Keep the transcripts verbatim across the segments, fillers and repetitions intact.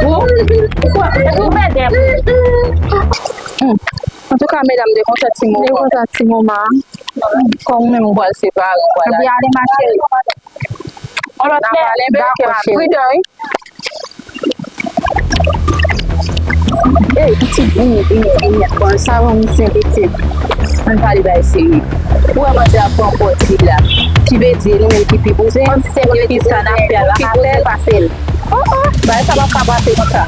Ou, ou, ou pèdi. Antouka, medam, de konsa ti moman. De konsa ti moman. Kòm ou menm ou pral separe, ou pral ale. Epi ale, ma cheri. On lòt lè, dakò, cheri. Pridan, wi. Ey, pitit, vini, vini, vini. Bon, sa yon misye pitit. Ann pale bagay serye. Ou wè manzè ap pran pòz li la. Ki vle di, nou menm ki pi bouzen, se ki sa n ap fè la, ki pou pase l. Oh, oh, bagay sa p ap ka pase konsa.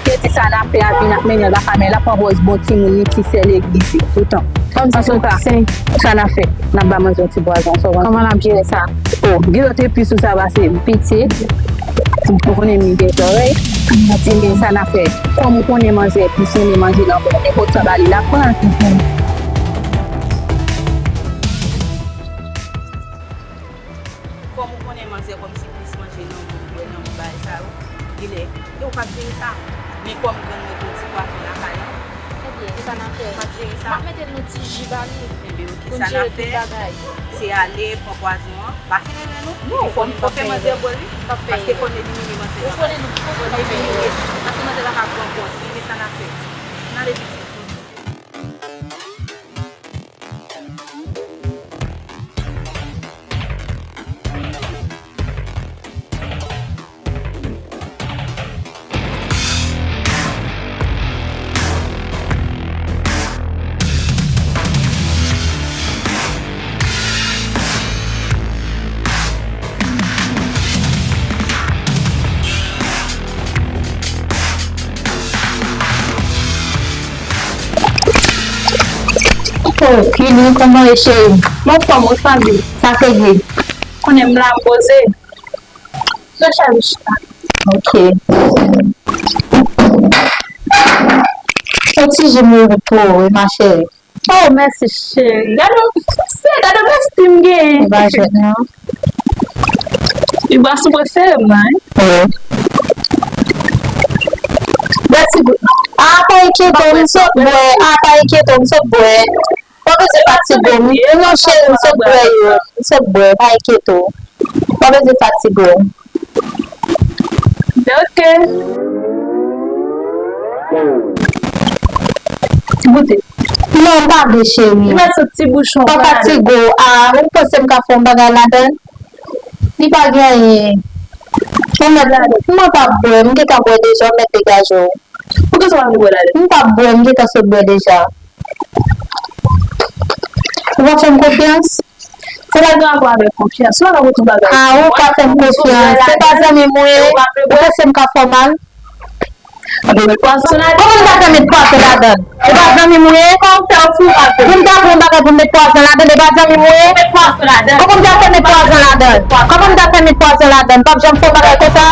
Ke ti sa n ap fè a vin ap mennen l baka, men l ap pran pòz bon timoun, li ti sè legliz li, toutan. Kòmsi se pa sa n ap fè, n ap ba manzè yon ti pwazon, sa w panse? Kòman n ap jere sa? O, gen lòt epi sou sa pase pitit. Ou konnen m gen zòrèy. Di men sa n ap fè. Kòm ou konnen manzè plis renmen manje nan bon, nenpòt sa ba li, l ap pran. Kòm ou konnen manzè kòmsi plis manje nan moun, bwè nan moun, bagay sa yo, genlè, e ou p ap jere sa. Men kòm grann mwen gen yon ti pwazon lakay an, ebyen, sa n ap fè, m ap jere sa. M ap mete l nan ti ji ba li. Ebyen, oke, sa n ap fè, se ale pran pwazon an, pase nan men nou, epi fò n fè manzè bwè l, wi, paske fò n elimine manzè nan kay la. Fò n elimine l, paske manzè pa ka pran pòz li, men sa n ap fè. N ale pitit. Oh, Kili, kòman w ye, cheri? M anfòm, wi, Faby. Sa se di? Konnen m la, m poze. Nan chèz ou chita. Ok. Yon ti ji m pou ou, wi, ma cheri. Oh, mèsi, cheri. Gade, gade, mèsi m genyen. E pa jwèt, non. Li bwason prefere m nan, wi. Wi. Bwè ti gout. A, pa enkyete w, m sot bwè. A, pa enkyete w, m sot bwè. Pa bezwen fatige w. Non, cheri, m sot bwè yo. M sot bwè, pa enkyete w. Pa bezwen fatige w. Ok. Ti goute. Non, m pa vle, cheri. Ou mèt sot ti bouchon. Pa fatige w. A, ou panse m ka fè yon bagay ladan l? Li pa gen anyen. Ou mèt, mwen p ap bwè, m gentan bwè deja, ou mèt degaje w. Poukisa w ap bwè ladan l? M p ap bwè, m gentan sot bwè deja. Ou pa fè m konfyans? Sa pa gen rapò avèk konfyans. Ou pa ka konn tout bagay. A, ou pa fè m konfyans. Se pa zanmi m ou ye? Ou panse m ka fè w mal? Ou met pwazon ladan. Kòman m ta fè met pwazon ladan? E pa zanmi m ou ye? Kòman w fè w fou avè m? Pou m ta fè yon bagay pou m met pwazon ladan, e pa zanmi m ou ye? Ou met pwazon ladan. Kòman m ta fè met pwazon ladan? Kòman m ta fè met pwazon ladan? M p ap janm fè yon bagay konsa.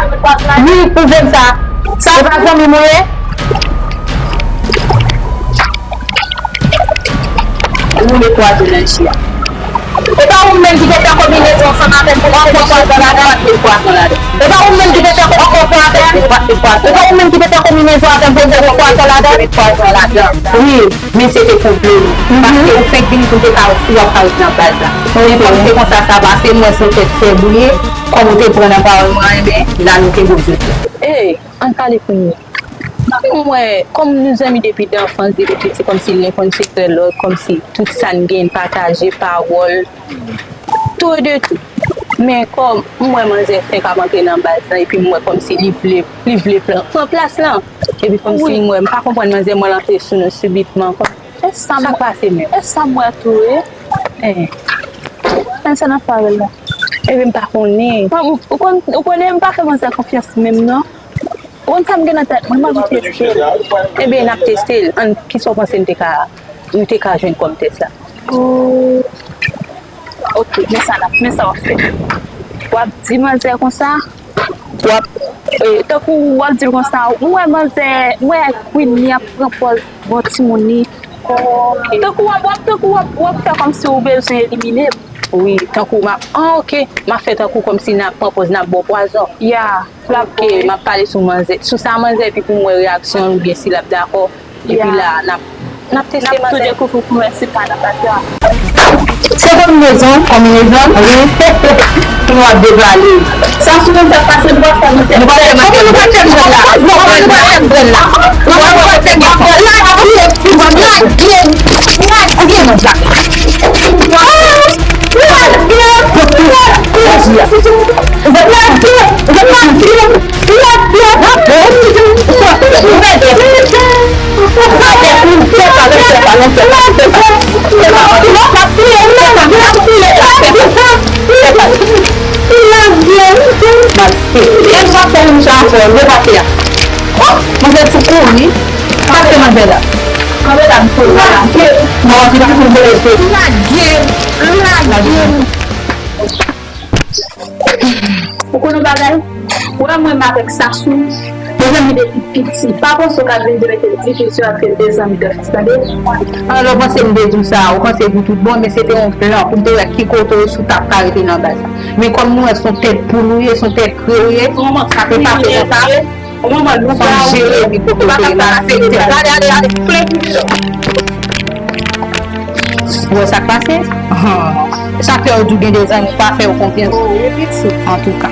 Wi, pwouve m sa. Sa e pa zanmi m ou ye? Ou met pwazon nan ji a. E pa ou menm ki te fè konbinezon ansanm avè m pou nou fè pwazon ladan? E pa ou menm ki te fè konbinezon avè m? E pa ou menm ki te fè konbinezon avè m pou nou fè pwazon ladan? Wi, men se te pou vle nou. Paske ou fenk vini pou te ka, ou ap ka ret nan baz la. Men kòm se konsa sa pase, m wè se yon tèt fè bouye, kòm ou te pran nan pawòl mwen, enben, la nou te bouze. Ey, ann pale kounye a. Mwen, kòm nou zanmi depi danfans, depi piti, kòmsi l konn sekrè lòt, kòmsi tout sa n gen n pataje, pawòl, tou e de tou. Men kòm m wè manzè fenk ap antre nan baz lan, epi m wè kòmsi li vle, li vle pran, pran plas lan. Epi kòmsi m wè, m pa konprann manzè, m wè l antre sou nou sibitman. Kòm, sa k pase menm? E sa m wè tou, wi. Eh. Men sa n ap fè avè l la? Ebyen, m pa konnen. Ou konn, ou konnen m pa fè manzè konfyans menm, non. Ou konn sa m gen nan tèt mwen, m anvi teste l. Ebyen, n ap teste l. Ann, kisa w panse n te ka, nou te ka jwenn kòm tès la? Oh. Ok, men sa n ap, men sa w ap fè. W ap di manzè konsa, w ap, eh, tankou w ap di l konsa, m wè manzè, m wè Queen li ap pran pòz bon timoun li. Ok. Tankou w ap, w ap, tankou w ap, w ap fè kòmsi w bezwen elimine m. Wi, tankou m ap, ah, ok, m ap fè tankou kòmsi n ap pran pòz, n ap ba w pwazon. Ya. Ok, m ap pale sou manzè, sou sa manzè, epi pou m wè reyaksyon l oubyen si l ap dakò. Epi la, n ap, n ap teste manzè. N ap tou dekouvri pou m wè si l pa nan baz la. Se konbinezon, konbinezon, wi. Pou nou ap devale. Sa sou nou fè pase, nou pa fè nou fè. Nou pa fè nou fè. Kòman nou pa fè nou fè la? Non, Sa fò, yo pa fè a. Oh, manzè ti kouri. Pase manzè la. Manzè la, m kouri la. Lage, lage. Ou konn yon bagay? Ou wè mwen menm avèk Sasou, nou zanmi depi piti. Pa panse w ka vin di mete division antre de zanmi dòs, tande? Alò, panse m te di w sa, ou panse di tout bon, men se te yon plan pou m te wè ki kote w sou t ap ka rete nan baz la. Men kòm mwen wè se yon tèt poul ou ye, se yon tèt kre ou ye, sa te pase konsa. Ou manman loup la, ou jere li kote ou te nan. Gade, ale, ale, plen pou li. Ou wè sa k pase? Han. Sa fè yo di w gen de zanmi pa fè yo konfyans. Antouka.